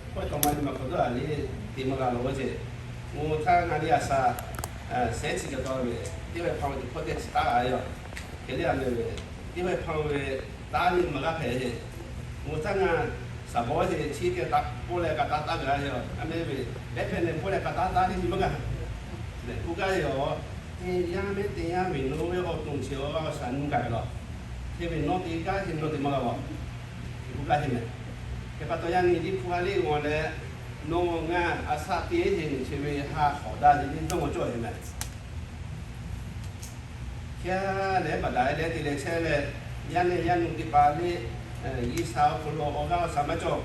hkawehˇ tawˍ ma nyi ma hk'awꞈ dawˇ a le, te maˇ g'a laˬ ve ceˇ. Mvuhˇ htaˇ ngaˬ le a shaˍ, sehˉ chi kaꞈ taw ve, teˇ hpawˇ hpaw ve teˇ hpawˇ teˇ chi taˉ a ve yoˬ. Hk'e le a meh ve, teˇ hpawˇ hpaw ve taˉ le maˇ g'a hpehꞈ ve. Mvuhˇ htaˇ ngaˬ shaˍ bawˇ ve chi teˇ taꞈ pawˆ leh kaꞈ taˉ taˉ g'a ve yoˬ. A meh ve, pehˉ hpehꞈ nehˬ pawˆ leh kaꞈ taˉ taˉ le nyi maˇ g'a. Lehˬ k'oˆ gaˇ ve yoˬ. Te yaˇ mehˉ te yaˇ ve nawˬ ve awˬ to chi awˬ g'aˇ awˬ shaˍ nyi gaˬ ve laˬ. Hk'e ve nawˬ te gaˇ ve nawˬ te maˇ g'a laˬ. Hk'e k'oˆ gaˇ ve meh. Hk'e pa taw yaˇ nyi Liꞈ hpu a le g'aw leh, nawˬ ngaˬ a shaꞈ te ve nyi chi ve ha hawˍ daꞈ ve nyi dawˇ g'aw cawˇ ve meh. Hk'e leh baˬ daꞈ leh te leh chehˇ leh, yaˇ nehˬ yaˇ nu teˇ hpaˍ le, G'uiˬsha awˬ hk'aw lo awˬ g'aˇ awˬ shaˍ maˇ cawˬ.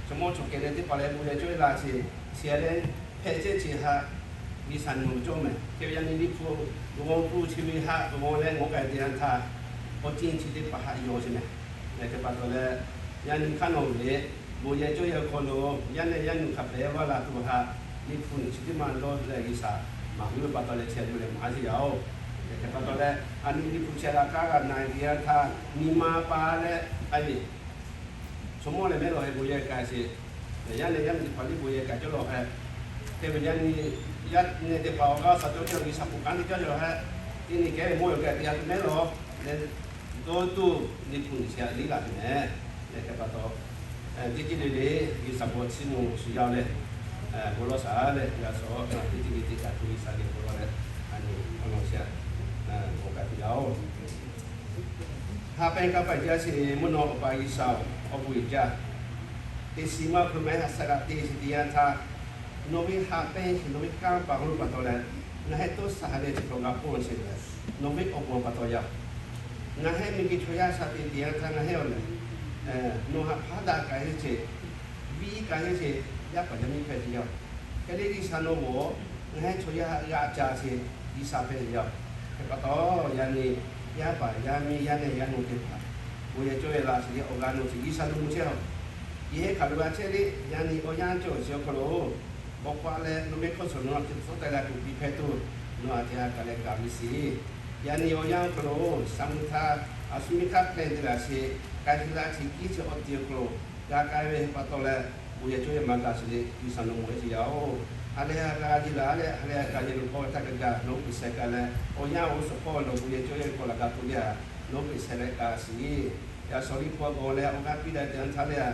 Chaw mawˇ chaw kehˬ leh teˇ hpaˍ leh bon leh cawˇ ve laˇ chi, chi a leh hpehꞈ chehˇ chi htaꞈ G'uiˬsha nawˬ cawˇ meh. Hk'e ve yaˇ nyi Liꞈ hpu g'aw pun chi ve htaꞈ g'aw leh ngaˬ hui k'ai te yanˇ htaˇ, awˬ ceuˬ chi teˇ hpaˍ haꞈ yaw chi meh. Lehˬ hk'e pa taw leh, yaˇ nyi hk'aˇ nawˬ ve le, bon yehˬ cawˇ yehˬ awˬ hk'aw lo yaˇ nehˬ yaˇ nu hk'a pehꞈ vaˇ la tuˬ htaꞈ Liꞈ hpu nyi chi teˇ maˇ dawˇ leh G'uiˬsha maˍ ve pa taw leh chi a yuˬ leh maˍ a ciˇ yaˇ oˬ. Lehˬ hk'e pa taw leh, a nyi Liꞈ hpu chi a g'a kaˇ g'a na ve yanˇ htaˇ, nyi ma pa leh a ve chaw mawˇ leh mehˉ lawˬ hk'e bon yehˬ k'ai sheˍ. Yaˇ nehˬ yaˇ nu teˇ hpaˍ le bon yehˬ k'ai cawˇ lawˬ hk'e, hk'e ve yaˇ nyi, yaˇ nehˬ teˇ hpaˍ awˬ g'aˇ shaˍ cawˇ cawˇ G'uiˬsha hpu kanˉ te cawˇ cawˇ hk'e, teˇ nyi kehˉ ve mawˇ yawˬ k'ai te a tuˬ mehˉ lawˬ leh, dawˇ tuˬ Liꞈ hpu nyi chi a le laˬ ve meh. Lehˬ hk'e pa taw, teˇ ceuˬ le le G'uiˬsha bon chi mvuhˇ shu yaˇ leh, bon lawˇ shaˍ leh g'a shaˍ teˇ ceuˬ le le kaꞈ hpu G'uiˬsha geh bon lawˇ leh, a nyi awˬ lawn chi a, bon k'ai tuˬ yaˇ oˬ. Haꞈ pehnˇ kanˇ paˆ jaˇ sheˍ mvuhˇ naw Awˬ pa G'uiˬsha-oˬ, awˬ bon uiˍ jaˇ. Teˇ shiˍ maˇ hk'aw lo maˇ heˆ, haꞈ shaꞈ g'a te sheˍ teˇ yanˇ htaˇ, nawˬ ve haꞈ pehnˇ sheˍ nawˬ ve kanˇ paˆ hk'aw lo pa taw leh, ngaˬ hui toˇ shaˍ leh chi hk'aw g'a hpawˇ sheˍ leh, nawˬ ve awˬ bon pa taw yaˇ. Ngaˬ hui miˬguiˬ chaw yaˇ shaꞈ te teˇ yanˇ htaˇ ngaˬ hui awˬ lehˬ, nawˬ haꞈ hpaˉ daꞈ k'ai heˆ sheˍ, viˇ k'ai heˆ sheˍ, yaˇ paˍ yaˇ miˇ hpehꞈ sheˍ yaˇ. Hk'e le G'uiˬsha nawˬ ve ngaˬ hui chaw yaˇ g'a ca sheˍ, G'uiˬsha hpehꞈ sheˍ yaˇ. Hk'e pa taw yaˇ nyi, yaˇ paˍ yaˇ miˇ yaˇ nehˬ yaˇ nu teˇ hpaˍ, bon yehˬ cawˇ ve laˬ sheˍ le awˬ g'aˇ nawˬ chi G'uiˬsha nawˬ mvuhˇ chehˇ a. Yehˬ hk'aˬ lo g'a chehˇ le, yaˇ nyi awˬ yanˇ cawˇ sheˍ awˬ hk'aw lo, k'awꞈ k'oˆ leh nawˬ ve hkawˇ shaˍ nawˬ a te tcuhˉ taˍ leh kuˬ piˇ hpehꞈ tuˬ, nawˬ a te a kaˬ leh gaˬ ve sheˍ. Yaˇ nyi awˬ yanˇ awˬ hk'aw lo shaˍ mvuhˇ htaˇ, a shu miˇ htaˇ hpehꞈ te laˬ sheˍ, k'ai te laˇ chi kiˇ chi awˬ ti awˬ hk'aw lo g'a k'ai ve pa taw leh, bon yehˬ cawˇ yehˬ maˇ gaˬ sheˍ le, G'uiˬsha nawˬ mvuhˇ hpehꞈ sheˍ yaˇ oˬ. Ha lehˬ ha k'a ji laˬ leh ha lehˬ ha k'a ji lo k'awꞈ ve htaˇ kaꞈ gaˬ nawˬ hui hpehꞈ sheˍ k'ai leh, awˬ yanˇ awˬ suhˍ hk'aw nawˬ bon yehˬ cawˇ yehˬ ve hk'aw laˬ g'a tuˬ le a, nawˬ hui hpehꞈ sheˍ leh gaˬ sheˍ. Yaꞈ shawˍ Liꞈ hpu g'aw leh awˬ g'aˇ piˇ daꞈ te yanˇ htaˇ le a,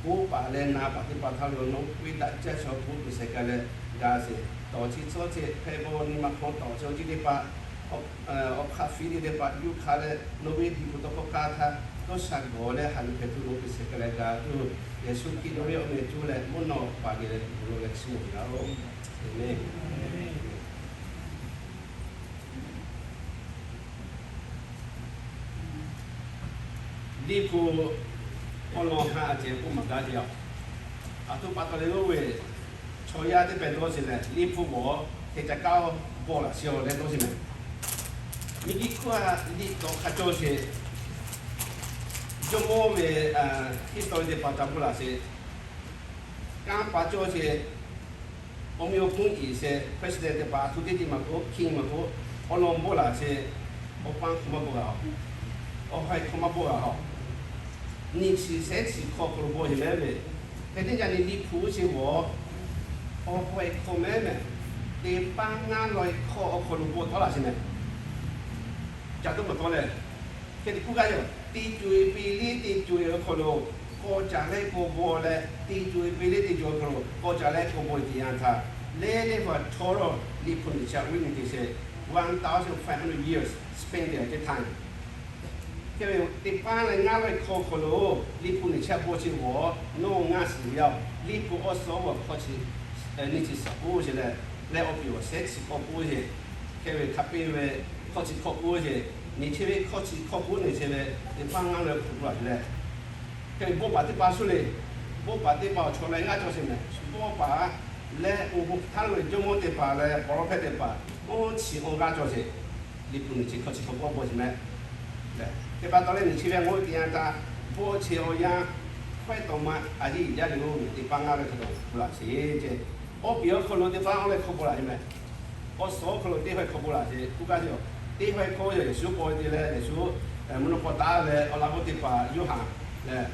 k'oˆ paˍ leh na paˍ teˇ hpaˍ htaˇ lo nawˬ hui k'oˆ ve daꞈ jaˇ shawˍ hpu hpehꞈ sheˍ k'ai leh gaˬ sheˍ. Tawˍ chi tcuhˉ chi hpehꞈ ve nyi ma hk'aw tawˍ chi awˬ ceuˬ teˇ hpaˍ, awˬ hk'aˆ fiˉ teˇ teˇ hpaˍ yuˇ hk'a leh nawˬ ve Liꞈ hpu tawˇ hkawˇ hk'aˇ htaˇ dawˇ sha gawˬ leh haꞈ yuˬ hpehꞈ tuˬ nawˬ hui hpehꞈ sheˍ k'ai leh gaˬ tuˬ, Yeˍsuˆ Hkriꞈ nawˬ ve awˬ meh cuˇ leh mvuhˇ naw pa geh leh bon lawˇ leh chiˇ mvuh ve yoˬ. Aˍmenˍ. Liꞈ hpu awˬ lawn ha a ceh k'oˆ maˍ gaˇ ve yoˬ. Aˬ htoꞈ pa taw leh oˇ ve chaw yaˇ teˇ hpehꞈ dawˇ sheˍ leh Liꞈ hpu g'awˬ hk'e ca kaˇ bawˆ laꞈ sheˍ leh dawˇ sheˍ meh. Miˬguiˬ hkawˇ a liꞈ tawˆ hk'a cawˇ sheˍ, jawˇmawˇ ve history teˇ hpaˍ ca bawˆ laꞈ sheˍ. Kanˇ paˍ cawˇ sheˍ, awˬ meh awˬ hponˇ iˍ sheˍ, president teˇ hpaˍ, aˬ htoꞈ teˇ ceuˬ maˇ k'oˆ, king maˇ k'oˆ, awˬ lawn bawˆ laꞈ sheˍ, awˬ paˇ hk'aw maˇ bawˆ g'a, awˬ hawehˬ hk'aw maˇ bawˆ g'a a. Nyi chi shehˉ chi hkawˇ hk'aw lo bawˆ sheˍ meh ve, hk'e teˇ yanˇ nyi Liꞈ hpu sheˍ g'awˬ, awˬ hawehˬ hk'aw meh meh, teˇ paˆ ngaˇ laweh hkawˇ awˬ hk'aw lo bawˆ tawˆ laꞈ sheˍ meh. Ca tuˬ maˇ tawˆ leh, hk'e te k'oˆ gaˇ yoˬ. Teˇ co-e piˇ liˇ teˇ co-e awˬ hk'aw lo k'awꞈ caˍ leh k'awꞈ bawˬ leh, teˇ co-e piˇ liˇ teˇ co-e awˬ hk'aw lo k'awꞈ caˍ leh k'awꞈ bawˬ te yanˇ htaˇ, lehˬ lehˬ hpaˍ htawˇ lawˇ Liꞈ hpu nyi chi a viˉ nyi te sheˍ, one thousand five hundred years spent there at that time. Hk'e ve teˇ paˆ leh ngaˇ laweh hkawˇ hk'aw lo Liꞈ hpu nyi chi a bawˆ chi g'awˬ nawˬ ngaˇ suhˍ ve yoˬ. Liꞈ hpu awˬ suhˍ awˬ hkawˇ chi nyi chi suhˍ k'oˆ sheˍ leh, lehˬ awˬ piˍ awˬ shehˉ chi hkawˇ k'oˆ sheˍ. Hk'e ve hk'a peˇ ve hkawˇ chi hkawˇ k'oˆ sheˍ. Nyi chi ve hkawˇ chi hkawˇ k'oˆ nyi chi ve teˇ paˆ ngaˇ laweh hkawˇ k'oˆ laꞈ sheˍ leh, hk'e ve bawˆ paˍ teˇ hpaˍ shu le, bawˆ paˍ teˇ hpaˍ awˬ chaw leh g'aˇ cawˬ sheˍ meh. Bawˆ paˍ leh awˬ bon htaˇ lo ve jawˇmawˇ teˇ hpaˍ leh pawˍ lawˇ hpehˇ teˇ hpaˍ oˇ chi awˬ g'aˇ cawˬ sheˍ. Liꞈ hpu nyi chi hkawˇ chi hkawˇ k'oˆ bawˆ sheˍ meh. Hk'e pa taw leh nyi chi ve ngaˬ hui te yanˇ htaˇ, bawˆ chi awˬ yanˇ hkawehˇ tawˍ ma a ciˉ yaˇ le lo teˇ paˆ ngaˇ laweh hkawˇ bawˆ laꞈ sheˍ ce. Awˬ piˍ awˬ hk'aw lo teˇ paˆ ngaˇ laweh hkawˇ bawˆ laꞈ sheˍ meh. Awˬ suhˍ awˬ hk'aw lo teˇ hawehˇ hkawˇ bawˆ laꞈ sheˍ k'oˆ gaˇ sheˍ yoˬ. Teˇ hawehˇ hkawˇ yaˇ Yeˍsuˆ paw te leh Yeˍsuˆ mvuhˇ naw hk'aw taˍ leh awˬ laꞈ g'awˇ teˇ hpaˍ Yoˇhanˬ lehˬ,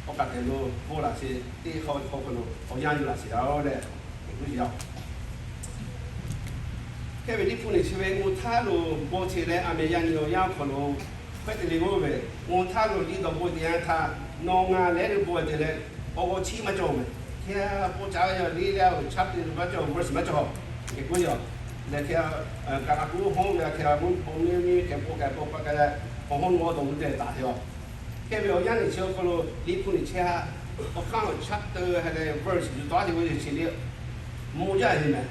Awˬ kaˍ tehˬ lo bon laꞈ sheˍ teˇ hk'aw hk'aw hk'aw lo awˬ yanˇ yuˬ laꞈ sheˍ a leh, teꞈ kuˉ yaˇ-oˬ. Hk'e ve Liꞈ hpu neˬ chi ve ngˬ htaˇ lo bon cheˬ leh aˬ mehˍ yaꞈ nyi awˬ yanˇ awˬ hk'aw lo hk'e te le k'oˆ ve, ngˬ htaˇ lo liꞈ dawˬ bon teˇ yanˇ htaˇ nawˬ ngaˬ lehˉ ve bon te leh awˬ g'awˬ chiˉ maˇ cawˬ mehˍ. Hk'e k'o caˉ ve yaˇ liꞈ leh awˬ chaˉ te ve maˇ cawˬ, verse maˇ cawˬ. Hk'e k'oˆ ve yoˬ. Lehˬ hk'e kaˍ laꞈ k'o hawˉ ve a hk'e a mvuhˇ awˬ miˇ miˇ hk'e k'o kaꞈ k'o kaꞈ k'o hk'aw hawˉ nawˉ dawˬ ve tehꞈ taˍ ve yoˬ. Hk'e ve awˬ yanˇ neˬ chi awˬ hk'aw lo Liꞈ hpu neˬ chehˇ haˆ, awˬ hk'aˇ awˬ chaˉ te ha leh verse yuˬ tawˉ te ve chi liꞈ mvuhˇ jaˇ ve mehˍ.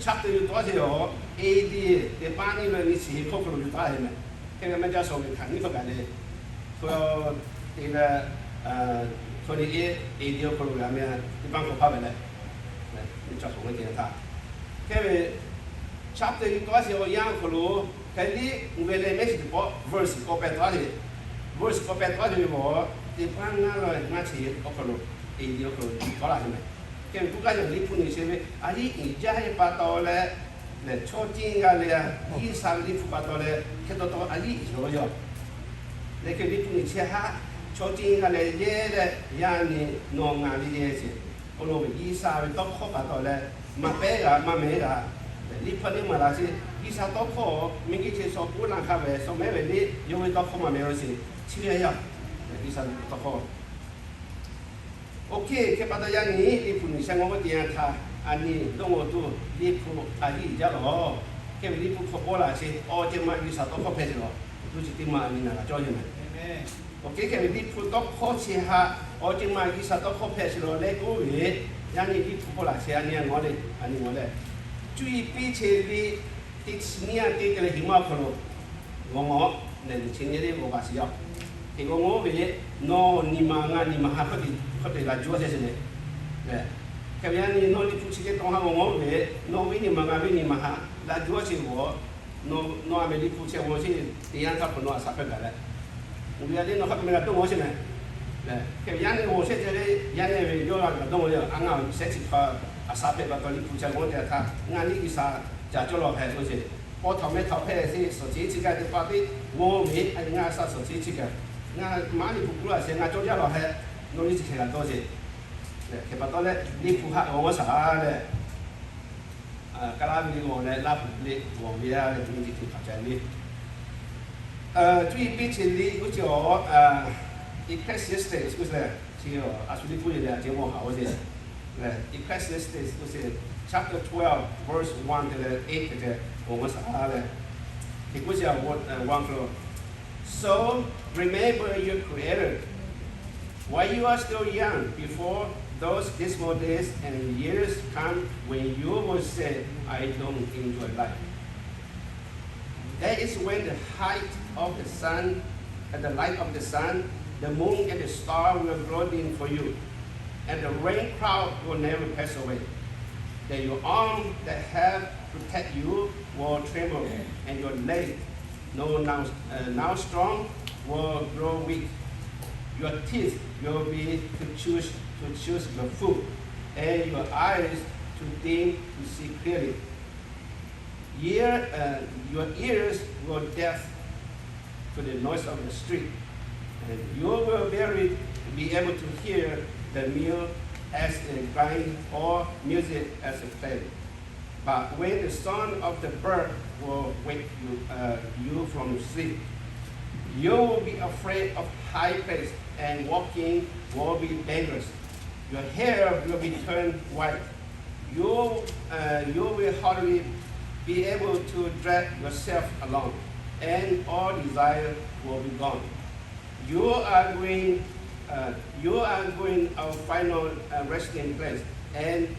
Chaˉ te yuˬ tawˉ te yoˬ. A d teˇ pawˆ nyiˇ leh nyiˇ chi hk'aw hk'aw lo yuˬ tawˉ ve mehˍ. Hk'e ve maˇ jaˇ shawˍ ve hkanˍ nyiˇ hpaˇ kaꞈ le, hk'e te leh, hk'e le, a d teˇ pawˆ hk'aw hk'aw lo g'a meh teˇ pawˆ hk'aw hpaˇ ve leh, nyiˇ ca shawˍ ve teˇ yanˇ htaˇ, hk'e ve chaˉ te yuˬ tawˉ te awˬ yanˇ awˬ hk'aw lo hk'e liꞈ mvuhˇ ve leh mehˆ shiˍ teˇ pawˆ verse k'awꞈ pehˬ tawˉ te, verse k'awꞈ pehˬ tawˉ te ve yoˬ. Teˇ pawˆ ngaˇ leh ngaˇ chi awˬ hk'aw lo, a d awˬ hk'aw lo yuˬ tawˉ laˇ ve mehˍ. Hk'e ve k'oˆ kaˇ yaˇ Liꞈ hpu neˬ chi ve a yiˉ uiˍ jaˇ ve pa taw leh, lehˬ chaw ciˇ g'a leh a yiˇ sha ve Liꞈ hpu pa taw leh hk'e taw taw a yiˉ uiˍ yoˬ. Lehˬ hk'e Liꞈ hpu neˬ chehˇ haˆ, chaw ciˇ g'a leh yehˇ leh yaˇ nyi nawˬ ngaˬ ve yehˇ sheˍ. Awˬ lawn ve G'uiˬsha ve tawˇ hkawˇ pa taw leh maˇ pehˉ g'a maˇ mehˉ g'a. Liꞈ hpu neˬ maˍ laˇ sheˍ, G'uiˬsha tawˇ hkawˇ miˬ guiˬ chi shaw k'oˆ laˇ hk'a ve shaw mehˉ ve liꞈ yawˇ ve tawˇ hkawˇ maˇ mehˉ ve sheˍ. Chi ve yaˇ G'uiˬsha ve tawˇ hkawˇ. Oˇ hk'e hk'e pa taw yaˇ nyi Liꞈ hpu neˬ sheh ngaw ve teˇ yanˇ htaˇ, a nyi dawˇ ngaw tuˬ Liꞈ hpu a yiˉ jaˇ lawˬ. Hk'e ve Liꞈ hpu hk'aw k'oˆ laˇ sheˍ, awˬ ceuˬ ma G'uiˬsha tawˇ hkawˇ hpehꞈ sheˍ lawˬ. Tuˬ chi teˇ ma a nyi naˬ g'a cawˇ ve mehˍ. Oˇ hk'e hk'e ve Liꞈ hpu tawˇ hkawˇ chi htaꞈ awˬ ceuˬ ma G'uiˬsha tawˇ hkawˇ hpehꞈ sheˍ lawˬ leh k'oˆ ve, yaˇ nyi Liꞈ hpu k'oˆ laˇ sheˍ, a nyi ngaw le, a nyi ngaw le. Cuˇ yiˍ piˇ che ve teˇ chi nyiˇ a teˇ te leh hiˍ maˇ awˬ hk'aw lo g'awˬ ngaw, lehˬ nyi chi nyiˇ le g'awˬ baˬ sheˍ yaˇ. Hk'e g'awˬ ngaw ve, nawˬ nyi ma ngaˬ nyi ma haꞈ hk'aw te laˬ juˇ sheˍ sheˍ le. Hk'e ve yaˇ nyi nawˬ Liꞈ hpu chi teˇ taw haꞈ g'awˬ ngaw ve, nawˬ ve nyi ma ngaˬ ve nyi ma haꞈ laˬ juˇ sheˍ g'awˬ. Nawˬ a meh Liꞈ hpu chehˇ g'awˬ sheˍ, teˇ yanˇ htaˇ hk'aw nawˬ a shaꞈ hpehꞈ gaˬ leh, uˬ ve yaˇ le nawˬ hk'a te meh g'a dawˇ ngaw sheˍ mehˍ. Hk'e ve yaˇ nyi g'awˬ sheˍ te le, yaˇ nyi ve yawˇ g'a dawˇ ngaw le, a ngaˬ shehˉ chi hk'a a shaꞈ hpehꞈ pa taw Liꞈ hpu chehˇ g'awˬ teˇ yanˇ htaˇ ngaˬ liꞈ G'uiˬsha caˍ cawˇ lawˬ hpehꞈ lo sheˍ. Paw htaꞈ meh htaꞈ hpehꞈ sheˍ, shawˍ chi chi gaˬ teˇ pa teˇ g'awˬ ve, a nyi ngaˬ a shaꞈ shawˍ chi chi gaˬ. Ngaˬ maˉ Liꞈ hpu k'oˆ laˇ sheˍ, ngaˬ cawˇ jaˇ lawˬ hpehꞈ, nawˬ liꞈ chi hk'e g'a dawˇ sheˍ. Hk'e pa taw leh Liꞈ hpu haꞈ g'awˬ g'awˬ shaˍ leh, Kaˍlaˍ ve le g'awˬ leh Laˇ hpu le g'awˬ ve a leh nyi chi hk'e hpaˍ ca le. Cuˇ yiˍ piˇ che liꞈ g'uˇ chi awˬ, Ecclesiastes g'uˇ suhˍ chi a shu Liꞈ hpu yeˬ leh a ceh g'awˬ haꞈ g'awˬ sheˍ. Ecclesiastes g'uˇ suhˍ chapter twelve verse one te leh eight te g'awˬ g'awˬ shaˍ leh, hk'e k'oˆ sheˍ a, one k'o, So remember your Creator while you are still young, before those dismal days and years come when you will say, I don't enjoy life. That is when the height of the sun, and the light of the sun, the moon and the star will grow dim for you, and the rain cloud will never pass away. Then your arm that help protect you will tremble, and your leg, no, now, uh, now strong, will grow weak. Your teeth will be to choose to choose your food, and your eyes to dim to see clearly. Ear, uh, your ears will deaf to the noise of the street, and you will barely be able to hear the mill as it grind or music as it play. But when the sound of the bird will wake you, uh, you from sleep, you will be afraid of high place, and walking will be dangerous. Your hair will be turned white. You, uh, you will hardly be able to drag yourself along, and all desire will be gone. You are going, uh, you are going a final, uh, resting place, and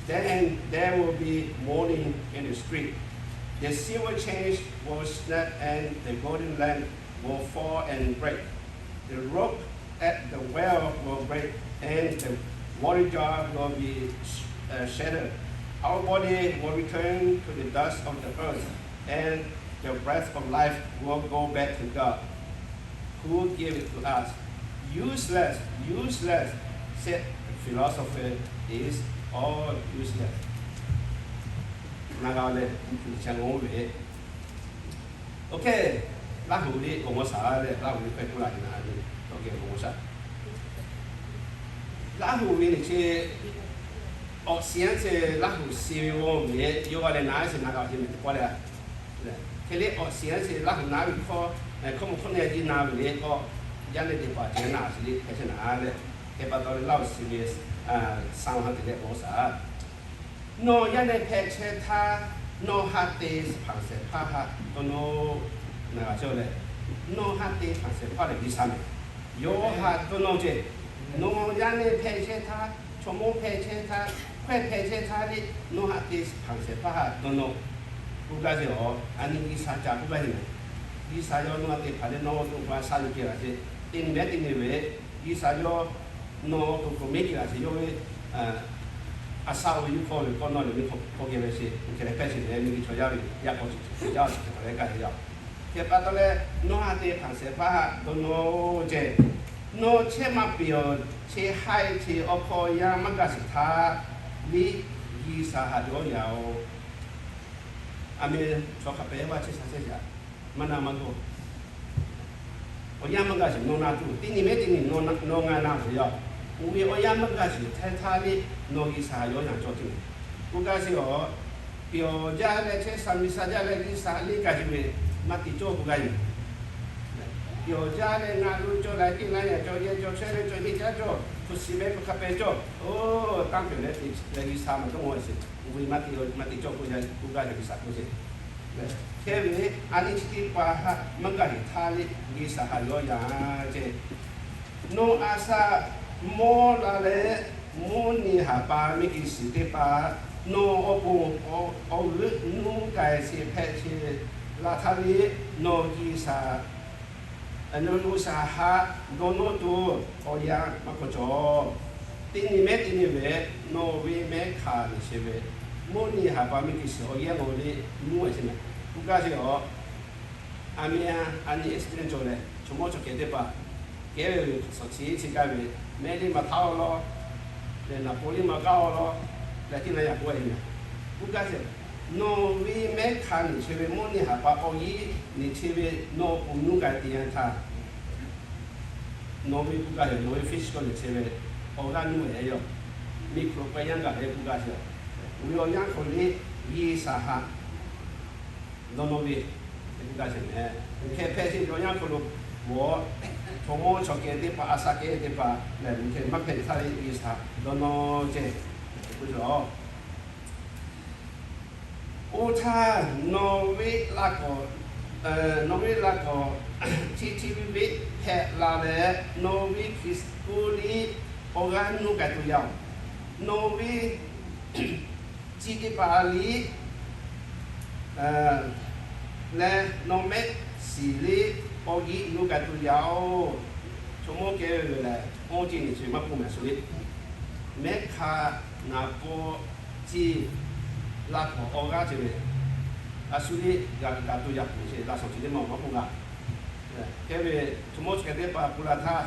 then there will be mourning in the street. The silver chains will snap, and the golden lamp will fall and break. The rock at the well will break, and the water jar will be sh-, uh, shattered. Our body will return to the dust of the earth, and the breath of life will go back to God, who gave it to us. Useless, useless, said the philosopher, is all useless. Naˍ g'a leh, Liꞈ hpu neˬ chehˇ g'awˬ ve. Oˇ hk'e, Laˇ huˍ liꞈ g'awˬ g'awˬ shaˍ leh, Laˇ huˍ liꞈ hpehꞈ k'oˆ laˇ ve naˍ g'a ve, oˇ hk'e g'awˬ g'awˬ shaˍ. Laˇ huˍ ve le chi, awˬ shiˍ anˉ chi Laˇ huˍ shiˍ ve g'awˇ ve yawˇ g'a leh na shiˍ na g'a ve meh teˇ pawˆ le. Hk'e le awˬ shiˍ anˉ chi Laˇ huˍ na ve hkawˇ, hkawˇ mvuh hkawˇ neh jiˇ na ve le k'o, yaˇ nehˇ teˇ hpaˍ ceh na shiˍ le hpehꞈ chehˇ na le. Hk'e pa taw le Laˇ huˍ shiˍ ve, saˍ ha teꞈ leh k'o shaˍ Nawˬ yaˇ nehˇ hpehꞈ chehˇ htaˇ, nawˬ ha te hpanˍ shehˍ hpaˇ htaꞈ dawˇ nawˇ. Ngaˬ g'a cawˬ leh, nawˬ ha te hpanˍ shehˍ hpaˇ lehˬ G'uiˬsha meh. Yawˇ htaꞈ dawˇ nawˇ ceˇ. Nawˬ yaˇ nehˇ hpehꞈ chehˇ htaˇ, chaw mawˇ hpehꞈ chehˇ htaˇ, hkawehˇ hpehꞈ chehˇ htaˇ le, nawˬ ha te hpanˍ shehˍ hpaˇ htaꞈ dawˇ nawˇ. K'oˆ gaˇ ve yoˬ. A nyi G'uiˬsha ca k'oˆ gaˇ ve meh. G'uiˬsha yawˇ nawˬ ha te hpanˍ leh nawˬ awˬ to pa sha yuˬ kehˬ laˬ ceˇ. Teˇ nyi mehˉ teˇ nyi ve, G'uiˬsha yawˇ nawˬ awˬ to k'oˍ mehˉ kehˬ laˬ ceˇ yawˇ ve a shaꞈ oˇ ve yuˇ hkawˇ ve kawˇ nawˇ leh miˇ hkawˇ k'oˆ geh ve chi, hk'e leh hpehˇ sheˍ leh miˬguiˬ chaw yaˇ ve yaˇ k'aw chi yaˇ chi hk'e k'oˆ leh kaˇ ve yoˬ. Hk'e pa taw leh, nawˬ ha te hpanˍ shehˍ hpaˇ htaꞈ dawˇ nawˇ ceˇ. Nawˬ chehˇ maˇ piˍ awˬ chi haiˇ chi awˬ hk'aw yaˇ maˇ gaˬ sheˍ htaˇ, liˇ G'uiˬsha htaꞈ dawˇ yaꞈ oˬ. A meh, chaw hk'a pehˍ vaˇ chehˇ sha chehˇ yaꞈ, maˇ na maˇ gawˇ. Awˬ yanˇ maˇ gaˬ sheˍ nawˬ na tuˬ, teˇ nyi mehˉ teˇ nyi nawˬ ngaˬ na tuˬ yoˬ. Oˇ ve awˬ yanˇ maˇ gaˬ sheˍ htaˇ htaˇ liˇ nawˬ G'uiˬsha yawˇ yanˇ cawˬ tuˬ. K'oˆ gaˇ sheˍ aˬ, piˍ awˬ jaˇ leh chehˇ sha miˬ sha jaˇ leh G'uiˬsha liˇ gaˬ sheˍ ve maˇ te cawˇ k'oˆ gaˇ yoˬ. Piˍ awˬ jaˇ leh ngaˬ lo cawˬ leh teˇ na yaꞈ cawˬ yehˬ cawˬ chehˇ ve cawˬ heˆ caˉ cawˬ hpu shiˍ meh hpu hk'a pehˍ cawˬ. Oˇ, tanˇ pehˍ leh te leh G'uiˬsha maˇ dawˇ nawˇ sheˍ. Oˇ ve maˇ te maˇ te cawˇ k'oˆ gaˇ k'oˆ gaˇ ve G'uiˬsha k'oˆ sheˍ. Hk'e ve a nyi chi teˇ hpaˍ htaꞈ maˇ gaˬ sheˍ htaˇ liˇ G'uiˬsha htaꞈ dawˇ yaꞈ ceˇ. Nawˬ a shaꞈ mawˇ la leh, mvuhˇ nyi haˍ pa miˬguiˬ shiˍ teˇ hpaˍ, nawˬ awˬ pon awˬ g'euˆ nuˇ k'ai sheˍ hpehꞈ sheˍ la htaˇ liˇ nawˬ G'uiˬsha, nawˬ G'uiˬsha htaꞈ dawˇ nawˇ tuˬ awˬ yanˇ maˇ k'awꞈ cawˬ. Teˇ nyi mehˉ teˇ nyi ve, nawˬ ve mehˉ hkanˍ neˬ sheˍ ve, mvuhˇ nyi haˍ pa miˬguiˬ shiˍ awˬ yanˇ lo le nuˇ sheˍ meh. K'oˆ gaˇ sheˍ aˬ, a meh a nyi accident cawˬ leh chaw mawˇ chaw kehˬ teˇ hpaˍ kehˉ ve ve hk'aˬ suhˍ chi chi gaˇ ve, mehˆ liˇ maˇ htaˇ aw law, leh naˍ paw liˇ maˇ g'aˇ aw law, leh teˇ na yaꞈ k'oˆ ve meh. K'oˆ gaˇ sheˍ, nawˬ ve mehˉ hkanˍ neˬ sheˍ ve mvuhˇ nyi haˍ pa awˬ yanˇ neˬ sheˍ ve nawˬ awˬ pon nuˇ k'ai te yanˇ htaˇ, nawˬ ve k'oˆ gaˇ ve nawˬ ve physical neˬ sheˍ ve awˬ g'aˇ nuˇ ve yoˬ. Miˬ hk'oˆ lo k'ai yanˇ gaˬ ve k'oˆ gaˇ sheˍ. Oˇ ve awˬ yanˇ hk'aw liˇ G'uiˬsha htaꞈ dawˇ nawˇ ve k'oˆ gaˇ sheˍ meh. Hk'e hpehꞈ sheˍ ve awˬ yanˇ hk'aw lo, chaw mawˇ chaw kehˬ teˇ hpaˍ a shaꞈ kehˉ teˇ hpaˍ lehˬ, hk'e maˇ hpehꞈ htaˇ liˇ G'uiˬsha dawˇ nawˇ ceˇ. K'oˆ ve aˬ, oˇ htaˇ nawˬ ve la k'awꞈ, nawˬ ve la k'awꞈ chi chi ve ve hpehꞈ la leh, nawˬ ve Hkriꞈ liˇ awˬ g'aˇ nuˇ k'ai tuˬ yaˇ oˬ. Nawˬ ve chi teˇ hpaˍ liˇ leh nawˬ mehˆ shiˍ liˇ awˬ yanˇ nuˇ k'ai tuˬ yaˇ oˬ. Chaw mawˇ kehˬ ve lehˬ, awˬ ceˇ nyi chi maˇ k'oˆ meh shu liˇ, mehˉ hkanˍ naˍ paw ciˇ la k'awꞈ awˬ g'aˇ ceh ve, a shu liˇ g'a tuˬ yaˇ k'oˆ ve laꞈ shawnˍ chi teˇ maˇ maˇ k'oˆ g'a. Hk'e ve chaw mawˇ chaw kehˬ teˇ hpaˍ pu la htaˇ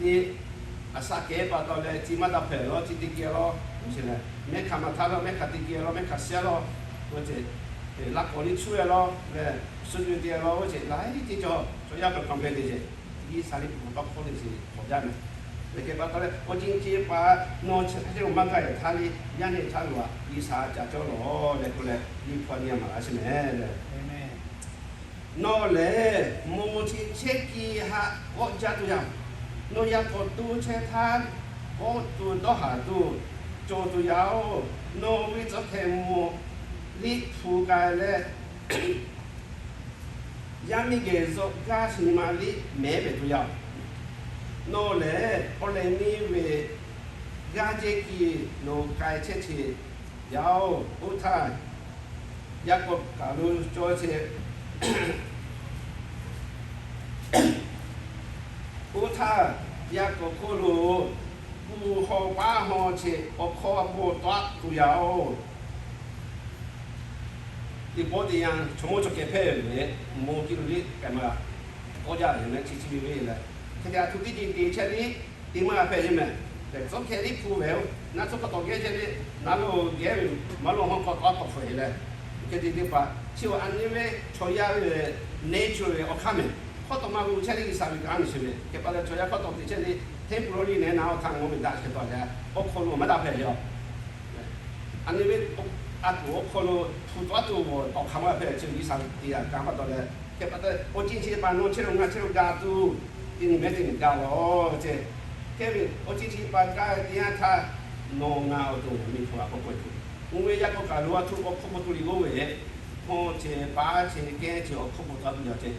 liˇ, a shaꞈ kehˉ pa taw leh chi maˇ daꞈ hpehꞈ law, chi te keh law, mehˉ hkanˍ maˇ htaˇ law, mehˉ hkanˍ te keh law, mehˉ hkanˍ shehˍ law, oˇ ceh, laꞈ k'awꞈ liˇ cuˇ ve law leh, suh ve te law, oˇ ceh laiˉ ceuˬ cawˬ. Chaw yaˇ hpehꞈ hk'aw hpehꞈ te ceh, G'uiˬsha liˇ hk'aw hk'aw te ceh hk'awꞈ jaˇ meh. Leh hk'e pa taw leh, awˬ ceˇ ceˇ pa nawˬ chi hk'e maˇ gaˬ htaˇ liˇ yaˇ nehˬ htaˇ lo a G'uiˬsha ca cawˇ lawˬ leh k'oˆ leh, liˇ hpu a nyi a maˍ laˇ sheˍ meh leh Nawˬ lehˬ, mawˬ chi chehˇ kiˇ haꞈ k'awꞈ jaˇ tuˬ yaˇ. Nawˬ yaꞈ k'awꞈ to chehˇ htaˇ, k'awꞈ tuˬ dawˇ haˍ tuˬ cawˬ tuˬ yaˇ oˬ. Nawˬ ve tcuh hkehꞈ mawˬ liˇ hpu k'ai leh, yaˇ miˇ geh zuhꞈ gaˇ chi nyi ma liˇ mehˉ pehˍ tuˬ yaˇ oˬ. Nawˬ lehˬ, awˬ lehˬ miˇ ve g'aˇ jehˇ kiˇ lo k'ai chehˇ chehˇ yaˇ oˬ. Oˇ htaˇ, yaˇ k'awꞈ kaˬ lo cawˇ chehˇ. Oˇ htaˇ, yaˇ k'awꞈ hk'oˆ lo kuˬ haw paˉ haw chehˇ awˬ hkawˇ a po taˆ tuˬ yaˇ oˬ. Teˇ pawˆ teˇ yanˇ, chaw mawˇ chaw kehˬ hpehꞈ ve lehˬ, mawˬ kiˇ lo liˇ k'ai maˇ g'a. K'awꞈ jaˇ ve meh chi chi ve ve leh, hk'e te a htoꞈ teˇ ceuˬ te chehˇ liˇ te maˇ g'a hpehꞈ ve meh. Lehˬ, tcuhˉ hkeh liˇ hpu ve oˬ, naˉ tcuhˉ hk'aw tawˍ gehˇ chehˇ ve, naˉ lo gehˇ ve maˇ lo hawˉ hk'aw taw tawˍ hpfuhˆ e leh, hk'e te teˇ hpaˍ chi awˬ a nyi ve chaw yaˇ ve nature ve awˬ hk'aˇ meh. Hk'aw tawˍ maˇ g'uˇ chehˇ liˇ G'uiˬsha ve kanˉ nyi sheˍ ve, hk'e pa leh chaw yaˇ hk'aw tawˍ te chehˇ liˇ temporary leh naˍ awˬ htaꞈ ngaˬ hui ve daꞈ shehˍ tawˍ leh awˬ hk'aw lo maˇ daꞈ hpehꞈ ve yoˬ. A nyi ve a tuˬ awˬ hk'aw lo hpu tuˬ a tuˬ g'awˬ tawˍ hk'a maˇ hpehꞈ ve chi G'uiˬsha teˇ g'aˇ kanˇ pa taw leh, hk'e pa taw awˬ ceuˬ chi teˇ hpaˍ nawˬ chehˇ lo ngaˬ chehˇ lo gaˬ tuˬ, teˇ nyi mehˉ teˇ nyi gaˬ laˬ-oˬ ce. Hk'e ve awˬ ceuˬ chi teˇ hpaˍ kaꞈ teˇ yanˇ htaˇ nawˬ ngaˬ awˬ to miˬ hpu a k'oˆ k'oˆ tuˬ, uˇ ve yaˇ k'o kaꞈ lo a htoꞈ awˬ hk'oˆ k'oˆ tuˬ liꞈ g'oˇ ve, hawˇ ce, paˉ ce, kehˉ ce awˬ hk'oˆ k'oˆ taˍ tuˬ yaˇ ce.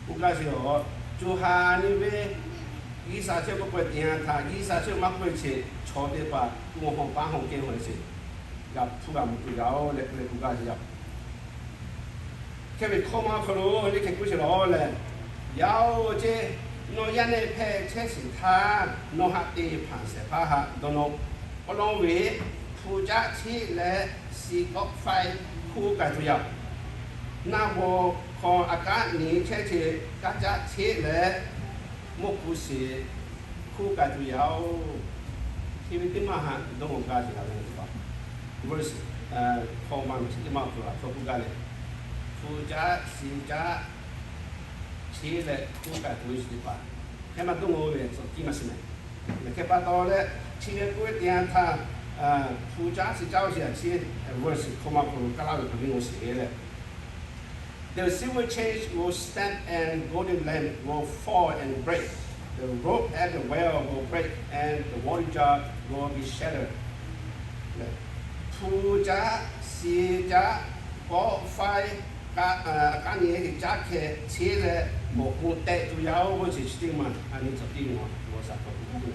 K'oˆ gaˇ sheˍ-oˬ, co ha nyi ve G'uiˬsha chehˇ k'oˆ k'oˆ teˇ yanˇ htaˇ G'uiˬsha chehˇ maˇ k'oˆ ve chi chaw teˇ hpaˍ uˇ hawˇ paˉ hawˇ kehˉ hawˇ ve chi g'a hpu g'a mvuh tuˬ yaˇ-oˬ leh k'oˆ leh k'oˆ gaˇ sheˍ yaˇ. Hk'e ve hkawˇ ma hk'aw lo le hk'e k'oˆ sheˍ laˬ leh, yaˇ-oˬ ce, nawˬ yaˇ nehˬ hpehꞈ chehˇ sheˍ htaˇ nawˬ haꞈ te hpanˍ shehˍ hpaˇ haꞈ dawˇ nawˇ. Awˬ lawn ve hpu caˉ cheˆ leh shiˍ kawˆ faiˇ hkuˇ k'ai tuˬ yaˇ-oˬ. Naˆ bawˬ hk'aw aꞈ kaˉ nyi chehˇ ce kaˉ caˆ cheˆ leh mawˇ hkuˇ shiˍ hkuˇ k'ai tuˬ yaˇ-oˬ. Hk'e ve teˇ maˇ haꞈ dawˇ nawˇ gaˇ sheˍ laˬ ve teˇ hpaˍ, verse hkawˇ ma chi teˇ maˇ hk'aw lo htaꞈ hk'oˆ gaˇ leh, hpu caˉ shiˍ caˉ cheˆ leh hkuˇ k'ai tuˬ ve chi teˇ hpaˍ, hk'e maˇ dawˇ nawˇ ve tcuh kiˇ maˇ shiˍ mehˍ. Hk'e pa taw leh chi ve k'oˆ ve teˇ yanˇ htaˇ, hpu caˉ shiˍ caˉ ve chi a chi, verse hkawˇ ma hk'aw lo kaˇ laˇ ve hk'aw lo nyi sheˍ leh, The silver chain will snap and golden lamp will fall and break. The rope at the well will break and the water jar will be shattered. Hpu caˉ shiˍ caˉ kawˆ faiˇ aꞈ kaˉ nyi caˉ hkeh cheˆ leh mawˬ k'o tehˆ tuˬ yaˇ-oˬ ve chi chi teˇ maˇ a nyi tcuh kiˇ ve awˬ shaˍ hk'aw lo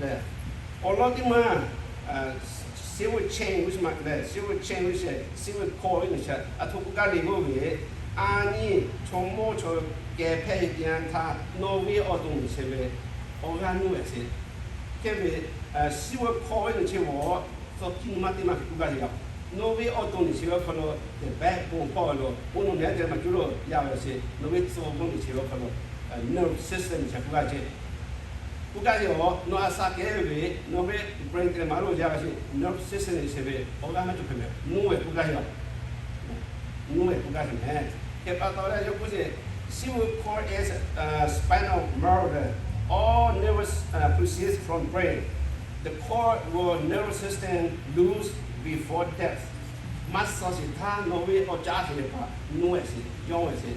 leh, awˬ lawn teˇ maˇ silver chain ve chi ma leh, silver chain ve chi, silver cord ve chi a htoꞈ k'oˆ gaˇ le k'oˆ ve, a nyi chaw mawˇ chaw kehˬ hpehˇ ve teˇ yanˇ htaˇ nawˬ ve awˬ to nyi chehˇ ve awˬ g'aˇ nuˇ ehˍ sheˍ. Hk'e ve silver cord ve nyi chehˇ ve tcuh kiˇ nyi ma teˇ maˇ hk'e k'oˆ gaˇ le yaˇ. Nawˬ ve awˬ to nyi chehˇ ve awˬ hk'aw lo the backbone hpawˇ lo k'o nawˬ nehˉ te maˇ cuˇ lo yaˇ ve sheˍ. Nawˬ ve tcuh awˬ to nyi chehˇ ve awˬ hk'aw lo nerve system nyi chehˇ k'oˆ gaˇ ce. K'oˆ gaˇ le-oˬ, nawˬ a sha kehˉ ve, nawˬ ve brain te maˇ lo yaˇ ve sheˍ, nerve system nyi chehˇ ve awˬ g'aˇ maˇ cawˬ hpehꞈ ve nuˇ ehˍ k'oˆ gaˇ le-oˬ. Nuˇ ehˍ k'oˆ gaˇ sheˍ mehˍ. Hk'e pa taw leh yawˇ k'oˆ sheˍ, silver cord is spinal marrow, all nerves proceeds from brain. The cord will nervous system lose before death. Maˇ suh sheˍ htaˇ nawˬ ve awˬ caˉ sheˍ ve hpaˍ nuˇ ehˍ sheˍ, yawˇ ehˍ sheˍ,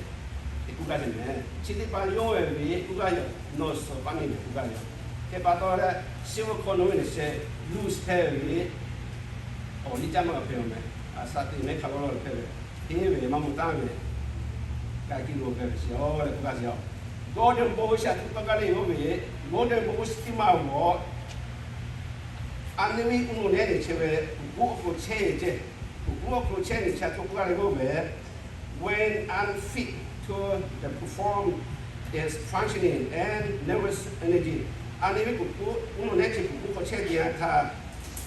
te k'oˆ gaˇ sheˍ mehˍ. Chi teˇ hpaˍ yawˇ ehˍ ve k'oˆ gaˇ yaˇ, nawˬ suh paˇ neˇ ve k'oˆ gaˇ yaˇ. Hk'e pa taw leh silver cord nawˬ ve nyi sheˍ lose hpehˇ ve awˬ liˇ caˇ maˇ g'a hpehꞈ-oˬ mehˍ. A sha te mehˉ hk'a lawˇ lawˇ hpehˇ ve, teˇ ve maˇ mvuh taˉ ve, ka kiˇ lo hpehˇ ve sheˍ-oˬ leh k'oˆ gaˇ sheˍ-oˬ. Golden bowl shaꞈ htoꞈ tawˇ gaˇ le k'oˆ ve, golden bowl chi teˇ maˇ g'awˬ a nyi ve uˇ nawˬ nehˉ nyi chehˇ ve kuˬ kuˉ awˬ hk'aw lo chehˇ ce. Kuˬ kuˉ awˬ hk'aw lo chehˇ nyi chi a htoꞈ k'oˆ gaˇ le k'oˆ ve, when unfit to the perform its functioning and nervous energy. A nyi ve kuˬ kuˉ uˇ nawˬ nehˉ chi kuˬ kuˉ hk'aw chehˇ ve teˇ yanˇ htaˇ,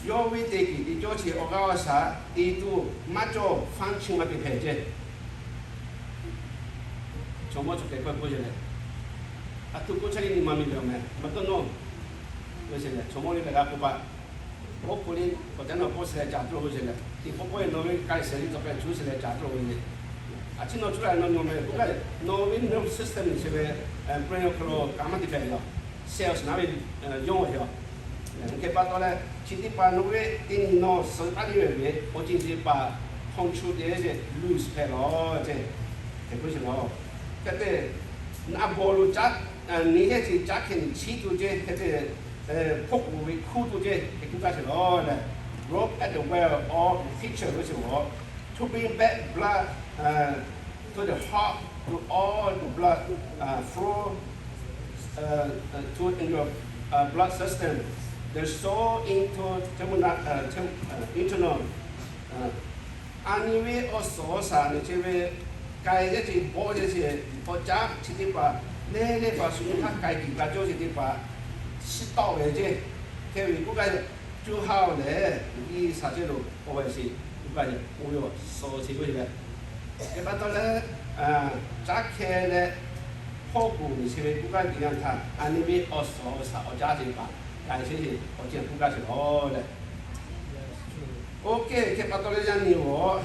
yawˇ ve te kiˍ te cawˇ chi awˬ g'aˇ awˬ shaˍ te tuˬ maˇ cawˇ, function maˇ te hpehꞈ ce. Chaw mawˇ chaw kehˬ k'oˆ k'oˆ ce leh, a htoꞈ k'oˆ chehˇ le nyi ma miˬ ve awˬ meh maˇ dawˇ nawˇ ve sheˍ leh, chaw mawˇ le leh g'a k'oˆ paˆ, oˇ hk'oˆ le k'awꞈ caˉ nawˬ k'oˆ sheˍ leh caˍ tuˬ lo ve sheˍ leh, teˇ pawˆ pawˆ e nawˬ ve k'a e shehˍ le tcuh k'ai chu sheˍ leh caˍ tuˬ lo ve le. A chi nawˬ chu la nawˬ nyi meh k'oˆ gaˇ le, nawˬ ve nervous system nyi sheˍ ve brain awˬ hk'aw lo ka maˇ te hpehꞈ ve yoˬ. Cells naˉ ve yawˇ ve yoˬ. Hk'e pa taw leh chi teˇ hpaˍ nawˬ ve teˇ nyi nawˬ suh taˉ le ve awˬ ceuˬ chi teˇ hpaˍ control te lose hpehꞈ lawˬ ce. Hk'e k'oˆ sheˍ lawˬ. Hk'e te naˆ bawˬ lo caˉ nyi hehˉ ce caˉ hkeh nyi chiˉ tuˬ ce hk'e te hpoˆ k'oˍ ve hkuˇ tuˬ ce hk'e k'oˆ gaˇ sheˍ lawˬ leh, rope at the well or pitcher ve sheˍ lawˬ, to bring back blood to the heart, to all the blood flow to in your blood system, the soul into terminal, internal. A nyi ve awˬ suhˍ awˬ shaˍ nyi chehˇ ve, k'ai yaˇ ce bawˆ yaˇ ce, awˬ caˉ chi teˇ hpaˍ, neˇ neˇ hpaˍ shu nyi htaˇ k'ai kiˬ g'a cawˇ chi teˇ hpaˍ, chi tawˆ ve ce. Hk'e ve k'oˆ gaˇ, co ha-oˬ lehˬ, G'uiˬsha chehˇ lo awˬ ve sheˍ k'oˆ gaˇ, oˇ ve awˬ suhˍ awˬ shaˍ k'oˆ ve leh, hk'e pa taw leh, caˉ hkeh leh hpawˇ k'oˍ nyi chehˇ ve k'oˆ gaˇ teˇ yanˇ htaˇ, a nyi ve awˬ suhˍ awˬ shaˍ awˬ caˉ teˇ hpaˍ k'ai chehˇ ve awˬ ceuˬ k'oˆ gaˇ sheˍ lawˬ leh, oˇ hk'e hk'e pa taw leh yaˇ nyi g'awˬ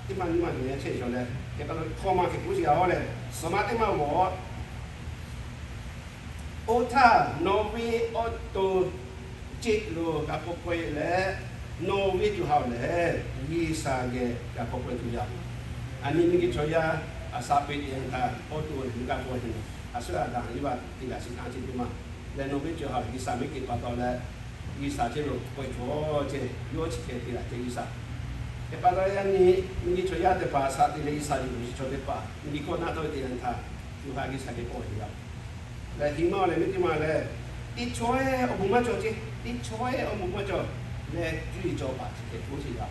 teˇ maˇ nyi maˇ nyi chehˇ cawˬ leh, hk'e pa taw hkawˇ ma hk'e k'oˆ sheˍ a leh, suhˍ ma teˇ maˇ g'awˬ Oˇ htaˇ nawˬ ve awˬ to ceˆ lo g'a k'awꞈ k'oꞈ e leh, nawˬ ve co ha lehˬ G'uiˬsha geh g'a k'awꞈ k'oꞈ e tuˬ yaˇ. Aˬ nyi miˬguiˬ chaw yaˇ aˬ saˍ peꞈ teˇ yanˇ htaˇ awˬ to lehˬ g'a k'oꞈ e tuˬ, a shu a daꞈ nyi baˬ teˇ g'aˇ chi kanˉ chi teˇ maˬ leh, nawˬ ve co ha G'uiˬsha ve kehˬ pa taw leh, G'uiˬsha ceˇ lo k'oꞈ e tuˬ ceˇ, yawˇ chi hk'e te laˬ ceˇ G'uiˬsha. Hk'e pa taw yaˇ nyi miˬguiˬ chaw yaˇ teˇ hpaˍ aˬ saˍ teꞈ leh G'uiˬsha yuˬ chi chaw teˇ hpaˍ miˬguiˬ hkawˇ naˆ tawˆ ve teˇ yanˇ htaˇ, co ha G'uiˬsha geh k'oꞈ e tuˬ yaˇ. Leh hiˍ ma awˬ lehˬ miˇ teˇ ma lehˬ, teˇ chaw ehˉ awˬ bon maˇ cawˬ ceˇ, teˇ chaw ehˉ awˬ bon maˇ cawˬ leh, cuˇ yiˍ cawˬ paˍ chi hk'e k'oˆ ceˇ yaˇ.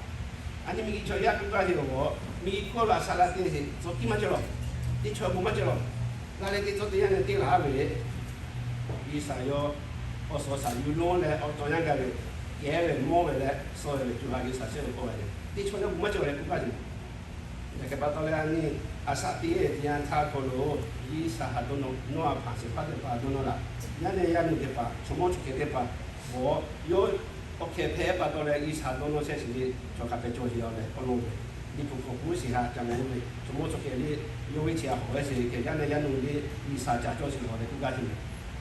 Aˬ nyi miˬguiˬ chaw yaˇ k'oˆ gaˇ ve awˬ, miˬguiˬ hkawˇ lo aˬ saˍ la teˇ heˆ tcuh kiˇ maˇ cawˬ lawˬ, teˇ chaw awˬ bon maˇ cawˬ lawˬ. Laˇ leh teˇ tcuh teˇ yanˇ leh teˇ laˬ ve G'uiˬsha yawˇ awˬ suhˍ awˬ shaˍ yuˬ lonˉ leh awˬ tawˍ yanˇ gaˬ ve kehˉ ve mawˇ ve leh suh ve co ha G'uiˬsha chehˇ ve k'oˆ ve lehˬ, teˇ chaw yawˇ bon maˇ cawˬ leh k'oˆ gaˇ ve. Yaꞈ hk'e pa taw leh aˬ nyi aˬ saˍ teꞈ teˇ yanˇ htaˇ hk'aw lo G'uiˬsha htaꞈ dawˇ nawˇ, nawˇ a hpanˍ shehˍ hpaˇ teˇ hpaˍ dawˇ nawˇ laˬ. Yaˇ nehˬ yaˇ nu teˇ hpaˍ, chaw mawˇ chaw hkeh teˇ hpaˍ, awˬ yawˇ awˬ hkeh hpehꞈ pa taw leh G'uiˬsha dawˇ nawˇ chehˇ shiˍ ve chaw hk'a hpehꞈ cawˬ sheˍ yaˇ leh k'awꞈ nawˇ ve, liꞈ hpu hk'aw k'oˆ shiˍ haꞈ ca mehˍ ve chaw mawˇ chaw hkeh lehˬ, yawˇ ve chi a hawˬ ve sheˍ hk'e yaˇ nehˬ yaˇ nu lehˬ G'uiˬsha ca cawˇ sheˍ lawˬ leh k'oˆ gaˇ ve.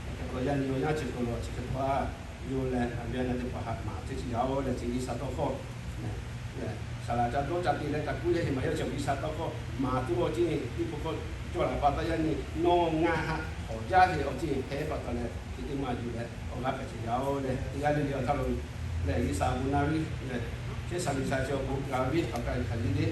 Yaꞈ hk'e pa taw yaˇ nyi awˬ yanˇ chi hk'aw lo chi hk'e pa yawˇ leh aˬ ve a na teˇ hpaˍ haꞈ maˍ teˇ chi yaˇ oˬ leh chi G'uiˬsha tawˇ hkawˇ saˍ laꞈ ca dawˇ ca te leh taꞈ kuˉ yaˇ sheˍ maˬ yawˇ chi G'uiˬsha tawˇ hkawˇ maˍ tuˬ awˬ ceˇ, liꞈ hpu hk'aw cawˬ laˬ pa taw yaˇ nyi nawˬ ngaˬ haꞈ hawˬ jaˇ ve awˬ ceˇ hpehꞈ pa taw leh chi teˇ maˬ yuˬ leh awˬ g'aˇ hpehꞈ chi yaˇ oˬ leh teˇ g'aˇ le le awˬ htaˇ lo lehˬ G'uiˬsha awˬ bon naˇ ve lehˬ, chehˇ sha G'uiˬsha chi awˬ bon g'a ve hk'aˬ hk'e hk'aˬ le le,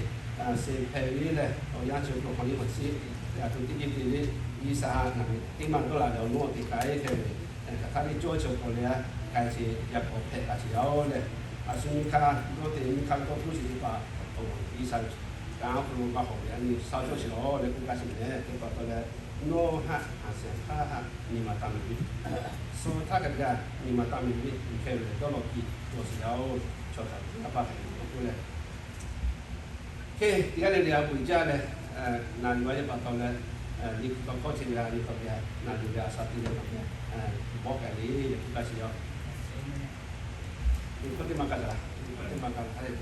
seˍ hpehꞈ ve lehˬ awˬ yanˇ chi awˬ hk'aw lo hk'aˬ nyi hk'aˬ chi lehˬ, a htoꞈ teˇ ceuˬ te le G'uiˬsha haꞈ ngaˬ ve teˇ maˬ dawˇ laˬ leh awˬ nuˇ awˬ te k'ai hpehꞈ ve, hk'aˬ htaˇ ve cawˇ chi awˬ hk'aw leh a k'ai chi yaˇ hk'aw hpehꞈ la chi yaˇ oˬ leh, a shu nyi hk'aˇ dawˇ te nyi hk'aˇ dawˇ hpuˇ chi teˇ hpaˍ awˬ G'uiˬsha ve kanˉ awˬ hk'aw lo g'a hawˬ ve a nyi sha cawˇ sheˍ lawˬ leh k'oˆ gaˇ sheˍ mehˍ. Hk'e pa taw leh nawˬ haꞈ haꞈ shehˍ hpaˇ haꞈ nyi ma taˇ miˬ ve, suh htaˇ kaꞈ gaˬ nyi ma taˇ miˬ ve, hk'e ve lehˬ dawˇ law piˇ cawˬ sheˍ yaˇ oˬ. Chaw htaꞈ g'a pa hk'e k'oˆ leh, hk'e teˇ g'aˇ le le a buiˬ jaˇ leh, naˬ yuˬ a yaˇ pa taw leh, liꞈ hpu tawˇ hkawˇ chi ve a nyi taw ve a naˬ yuˬ ve a sha te leh taw ve bawˆ k'ai le leh k'oˆ gaˇ sheˍ yaˇ. Liꞈ hpu teˇ ma kaꞈ taꞈ, liꞈ hpu teˇ ma kaꞈ taꞈ